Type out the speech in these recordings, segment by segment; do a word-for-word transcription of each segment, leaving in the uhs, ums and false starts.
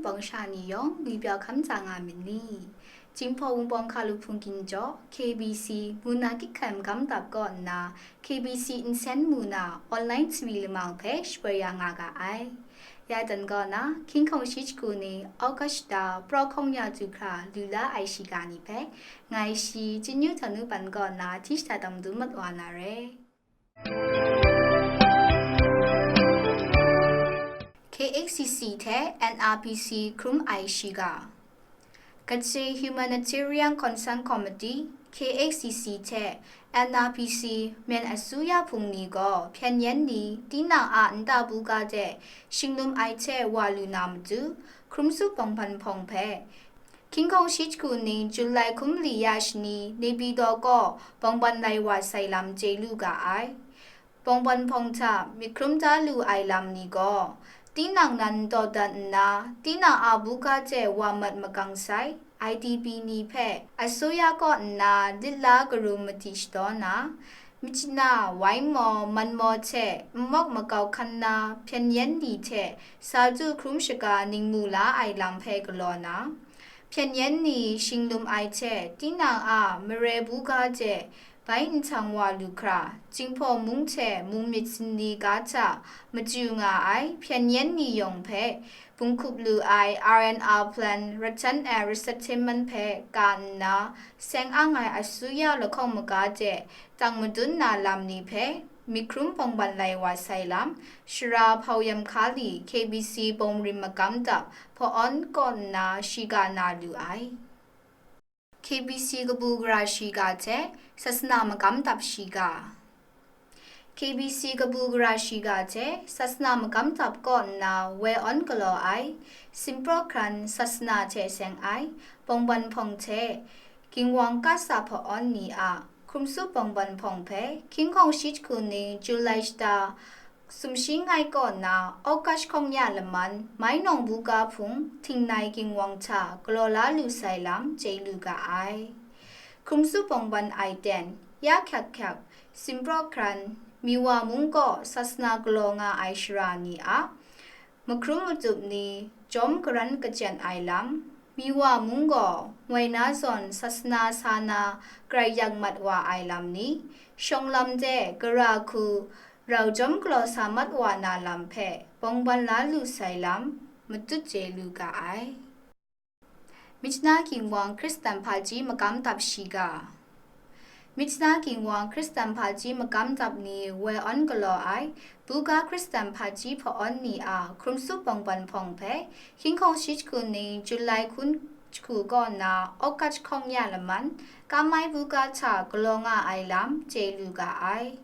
Bawng sha ni yawng ngwi pyaw hkam tsa nga myit ni? Jinghpaw Wunpawng Hkalup Hpung Ginjaw, K B C, mu na kyik hkan magam dap kaw nna, K B C nsen mu na online sumri lamang hpe shapoi ya nga ga ai. Ya dan kaw na, hkying hkawng shi jahku ni August shata praw hkawng ya du hkra lu la ai shiga ni hpe, ngai shi, Chyein Yu Htaw Nu Pan kaw na hti shada dam dum mat wa na re. K H C C hte N R P C hkrum ai shiga. Kace Humanitarian Concern Committee, K H C C hte N R P C, Myen Asuya Hpung ni gaw hpyen yen ni tinang a nta buga de shinglum ai hte wa lu na matu, hkrum tsup bawngban hpawng hpe, hkying hkawng shi jahku ni July hkum li ya shani Naypyidaw kaw bawngban lai wa sai lam chye lu ga ai. Bawngban hpawng hta myit hkrum da lu ai lam ni gaw, tinang nan dawdan nna, tinang a buga hte wa mat makang sai, I D P ni hpe asuya kaw nna lit la karum madi shadaw na, myit chana, wai maw, man maw hte nmawk makau hkan na hpyen yen ni hte sa du hkrum shaga ningmu la ai lam hpe galaw na, hpyen yen ni shinglum ai hte tinang a mare buga hte bai nhtang wa lu hkra, Jinghpaw mung hte mung myit sumni ga hta machyu nga ai hpyen yen ni yawng hpe, bung hkup lu ai R and R Plan, Return and Resettlement hpe ka nna, seng ang ai asuya lahkawng maga de tang madun na lam ni hpe, myit hkrum bawngban lai wa sai lam, Shara Hpau Yam Hkali, K B C Bawng Rim Magam Dap, Hpa-awn kaw nna shiga na lu ai. K B C kabu gara shiga hte sasana magam dap shiga. K B C kabu gara shiga hte sasana magam dap kaw nna woi awn galaw ai, Simpraw hkran sasana hte seng ai, bawngban hpawng hte, Ginwang Kasa Hpa-awn ni a hkrum tsup bawngban hpawng hpe, hkying hkawng shi jahku ni July shata sumshi ngai kaw na August hkawng ya laman, Mai Nawng buga hpung, Htingnai Ginwang hta galaw la lu sai lam chye lu ga ai. Hkrum tsup bawngban ai ten, ya hkyak hkyak, Simpraw hkran, Miwa mung kaw sasana galaw nga ai shara ni a mahkrum matup ni jawm karan kachyen ai lam, Miwa mung gaw moi na zawn sasana sa na grai yak mat wa ai lam ni, shawng lam de gara hku rau jawm galaw sa mat wa na lam hpe bawngban la lu sai lam, matut chye lu ga ai. Myitkyina Ginwang Hkristan Hpaji Magam Dap Shiga. Myitkyina Ginwang Hkristan Hpaji Magam Dap ni woi awn galaw ai, buga Hkristan Hpaji Hpa-awn ni a hkrum tsup bawngban hpawng hpe, hkying hkawng shi jahku ni July hkun jahku kaw na August hkawng ya laman, Kamai buga hta galaw nga ai lam chye lu ga ai.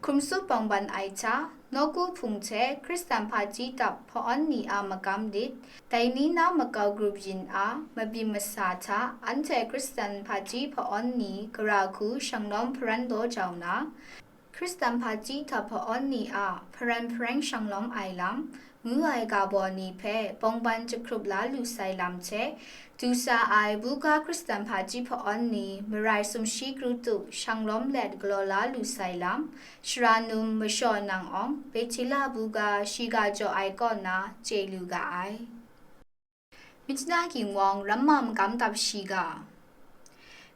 Hkrum tsup bawngban ai hta, Nawku Hpung hte Hkristan Hpaji Dap Hpa-awn ni a magam lit, dai ni na makau grup yin a mabyin masa hta anhte Hkristan Hpaji Hpa-awn ni gara hku shanglawm hparan daw jau na, Hkristan Hpaji Dap Hpa-awn ni a hparan hpareng shanglawm ai lam, ngu ai ga baw ni hpe bawngban jahkrup la lu sai lam hte, du sa ai buga Hkristan Hpaji Hpa-awn ni marai sumshi kru tup shanglawm let galaw la lu sai lam, shara num mashaw nang awng, Bethela buga shiga jaw ai kaw na chye lu ga ai. Myitkyina Ginwang Ramma Magam Dap Shiga.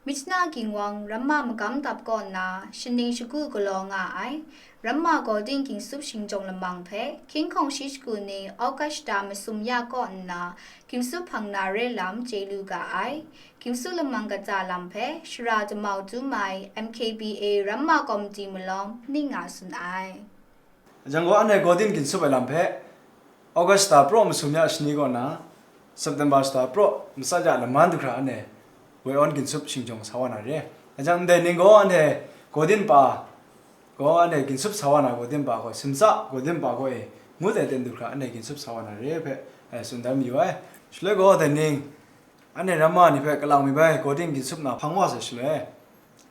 Myitkyina Ginwang Ramma Magam Dap kaw na shaning shagu galaw nga ai, Ramma Gawdin Ginsup Shingjawng Lamang hpe, hkying hkawng shi jahku ni August shata masum ya kaw nna, ginsup hpang na re lam chye lu ga ai. Ginsup lamang kata lam hpe, Shara Damau Dum Ai, M K B A Ramma Komiti malawng ning nga tsun ai. Ajang gaw, anhte Gawdin Ginsup ai lam hpe, August shata praw masum ya shani kaw na, September shata praw matsat ya laman du hkra anhte woi awn ginsup shingjawng sa wa na re. Ajang ndai ning gaw anhte Gawdin pa gaw, anhte ginsup sa wa na Gawdin pa gaw, simtsa Gawdin pa gaw e ngut ai ten du hkra anhte ginsup sa wa na re hpe, eh, tsun dan mayu ai. Shaloi gaw, dai ning, anhte Ramma ni hpe kalang mi bai Gawdin ginsup na hpang wa sai shaloi,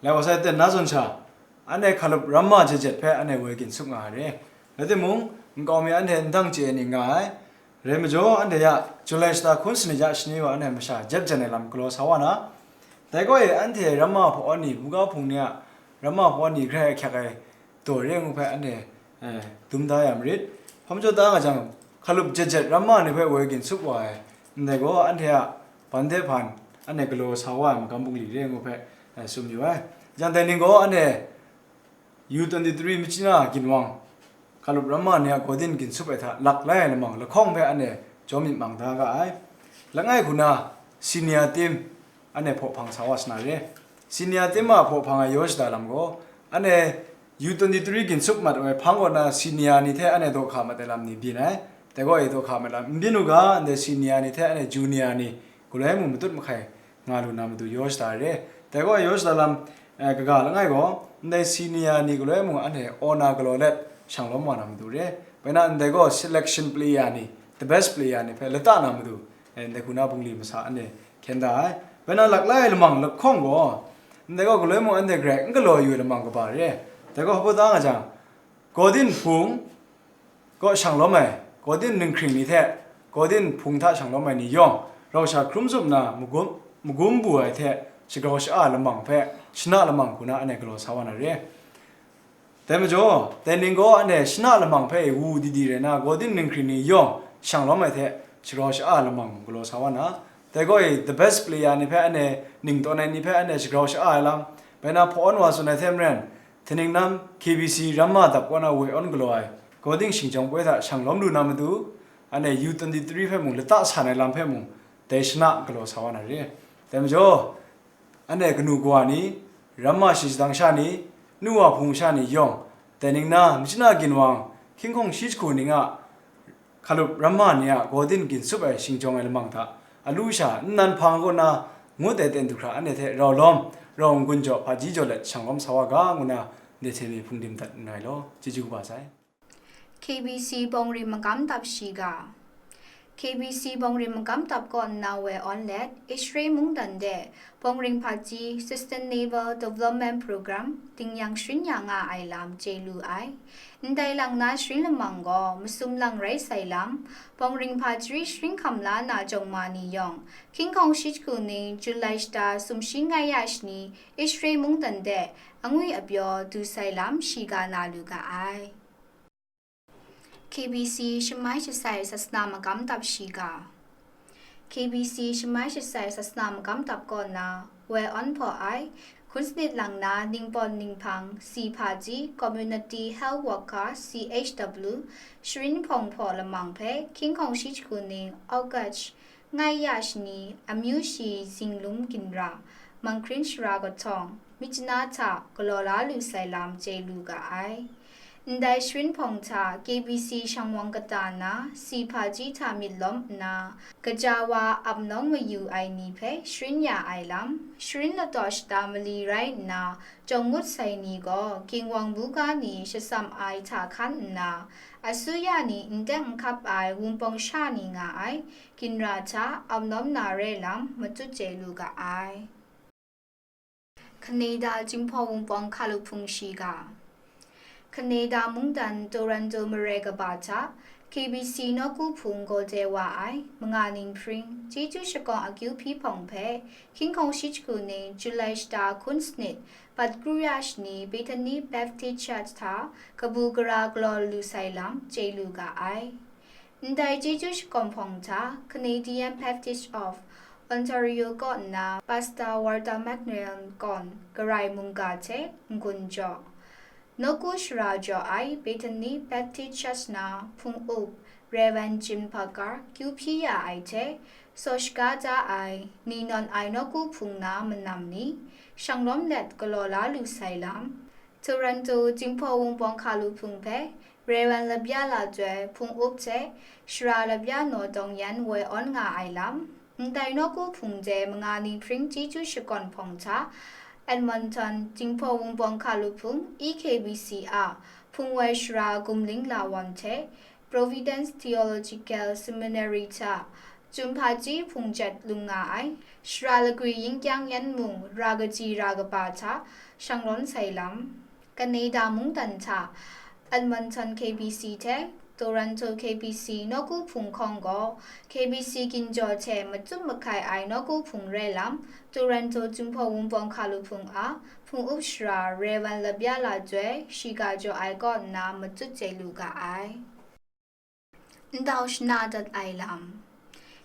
lai wa sai ten na zawn sha, anhte hkalup Ramma jet jet hpe anhte woi ginsup nga ai re. Rai timung, nkau mi anhte ndang chye ai ning nga ai. Rai majaw, anhte ya July shata hkun sanit ya shani wa anhte masha jet jen ai lam galaw sa wa na, dai gaw e anhte Ramma Hpa-awn ni, buga hpung ni a Ramma Hpa-awn ni grai ahkyak ai daw re ngu hpe anhte, eh, dum da ya marit. Hpa majaw da nga jang, hkalup jet jet Ramma ni hpe woi ginsup wa ai, Ndai gaw anhte a ban hte hpan, anhte galaw sa wa ai magam bungli re ngu hpe, eh, tsun yu ai. Jang dai ning gaw anhte U twenty-three Myitkyina ginwang, Hkalup Ramma ni a Golden Ginsup ai hta lak lai ai lamang lahkawng hpe anhte jaw myit mang da ga ai. Langai hku na senior team anhte hpaw hpang sa wa sa na re. Senior team a hpaw hpang ai yaw shada lam gaw, anhte U twenty-three Ginsup mat ai hpang kaw na senior ni hte anhte daw hka mat ai lam ni byin ai. Dai gaw e daw hka mat lam n byin u ga, ndai senior ni hte anhte junior ni galoi mung matut mahkai nga lu na matu yaw shada re. Dai gaw yaw shada lam, eh, kaga langai gaw, ndai senior ni galoi mung anhte aw na galaw let shang lawm wa na matu re. Bai na ndai gaw selection player ni, the best player ni hpe lata na matu, eh, ndai hku na bungli masa anhte hkyen da ai. Bai na lak lai lamang lahkawng gaw, ndai gaw galoi mung anhte garai n galaw yu ai lamang kaba re. Dai gaw hpa da nga jang, Golden Hpung kaw shang lawm ai, Golden ninghkring ni hte Golden Hpung hta shang lawm ai ni yawng, rau sha hkrum zup nna magum, magum bu ai hte shagrau sha-a lamang hpe, shana lamang hku na anhte galaw sa wa na re. Dai majaw, dai ning gaw anhte shana lamang hpe wu di di rai na, Golden ninghkring ni yawng shang lawm ai hte shagrau sha-a lamang galaw sa wa na, dai gaw e the best player ni hpe anhte ning tawn ai ni hpe anhte shagrau sha-a ai lam, bai na hpaw awn wa tsun ai hte maren, Hteningnan K B C Ramma dap kaw na woi awn galaw ai Golden Shingjawng poi hta shang lawm lu na matu, anhte U twenty-three hpe mung lata san ai lam hpe mung dai shana galaw sa wa na re. Dai majaw, anhte kanu kawa ni, Ramma shi sadang sha ni, nu wa hpung sha ni yawng, dai ning na Myitkyina ginwang, hkying hkawng shi jahku ning a Hkalup Ramma ni a Golden Ginsup ai shingjawng ai lamang hta, alu sha nnan hpang kaw na ngut ai ten du hkra anhte hte rau lawm, rau n-gun jaw, hpaji jaw let shang lawm sa wa ga, ngu na ndai hte mi hpungdim dat n rai law, chyeju kaba sai. K B C Bawngrim Magam Tap Shiga. K B C Bawngrim Magam Tap kaw nna woi awn let, Israel mungdan de Bawngrim Hpaji Sustainable Development Program dingyang sharin ya nga ai lam chye lu ai. Ndai lang na sharin lamang gaw masum lang rai sai lam, Bawngrim Hpaji sharin hkam la na jawng ma ni yawng, hkying hkawng shi jahku ning July shata sumshi ngai ya shani Israel mungdan de angwi apyaw du sai lam shiga na lu ga ai. K B C Shamai Shasai Sasana Magam Tap Shiga. K B C Shamai Shasai Sasana Magam Tap kaw na woi awn hpaw ai, hkun sanit lang na ningpawt ninghpang, si hpaji, community health worker, C H W, sharin hpawng hpaw lamang hpe hkying hkawng shi jahku ning August ngai ya shani, amyu shi Zinglum Ginra, Manghkrin Shara Kahtawng, Myitkyina hta galaw la lu sai lam chye lu ga ai. Ndai sharin hpawng hta K B C shangwang kata na, si hpaji hta myit lawm nna, kaja wa ap nawng mayu ai ni hpe sharin ya ai lam, sharin lataw shata mali rai nna, jawng ngut sai ni gaw, ginwang buga ni shasam ai hta hkan nna, asuya ni n teng n hkap ai wunpawng sha ni nga ai, ginra hta ap nawm na re lam, matut chye lu ga ai. Canada Jinghpaw Wunpawng Hkalu Hpung Shiga. Canada mungdan Toronto mare kaba hta K B C nawku hpung gaw de wa ai manga ning hpring chyeju shakawng akyu hpyi hpawng hpe hkying hkawng shi jahku ning July shata hkun sanit, bat kru ya shani Bethany Baptist Church hta kabu gara galaw lu sai lam chye lu ga ai. Ndai chyeju shakawng hpawng hta Canadian Baptist of Ontario kaw nna Pastor Walter McNeil kawn garai mungga hte n-gun jaw, nawku shara jaw ai Bethany Baptist Church na hpung up Rev. Jim Parker kyu hpyi ya ai hte, saw shaga da ai, ni nawn ai nawku hpung na manam ni, shang lawm let galaw la lu sai lam, Toronto Jinghpaw Wunpawng Hkalu Hpung hpe Rev. Labya Lajoi hpung up hte Shara Labya Naw Dawng Yan woi awn nga ai lam, ndai nawku hpung de manga ning hpring chyeju shakawn hpawng hta Edmonton Jinghpaw Wunpawng Hkalu Hpung E K B C a hpung woi shara Gumling Lawan hte Providence Theological Seminary hta Chyum Hpaji hpung jet lung nga ai, Shara Lagwi Yingkyang Yan mung ra kaji ra kaba hta shang lawm sai lam, Canada mungdan hta Edmonton K B C hte Toronto K B C nawku hpung hkawng gaw K B C ginjaw hte matut mahkai ai nawku hpung rai lam, Toronto Jinghpaw Wunpawng Hkalu Hpung a hpung up shara Rev. Labya Lajoi shiga jaw ai kaw nna matut chye lu ga ai. Ndau shana dat ai lam.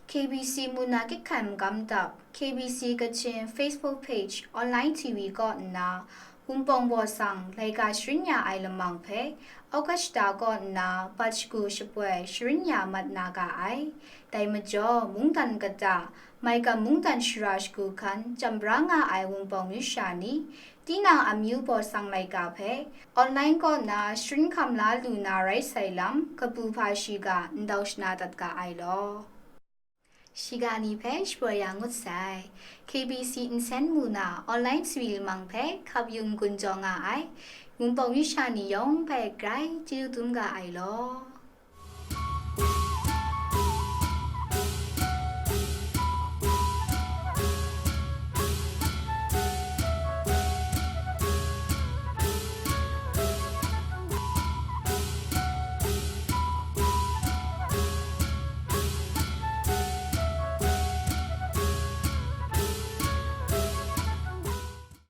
K B C muna kit hkan magam dap, K B C Kachin Facebook page, online T V kaw nna, Wunpawng Baw Sang laika sharin ya ai lamang hpe, August da kaw nna bat shagu shapoi sharin ya mat na ga ai. Dai majaw, mungdan kata, maigan mungdan shara shagu hkan chyam bra nga ai Wunpawng masha ni, tinang amyu baw sang laika hpe, online kaw nna sharin hkam la lu na rai sai lam, kabu hpa shiga ndau shana dat ga ai law. Shiga ni hpe shapoi ya ngut sai. K B C nsen mu na online swi lamang hpe hkap yung gun jaw nga ai. Wunpawng masha ni yawng hpe grai chyeju dum ga ai law.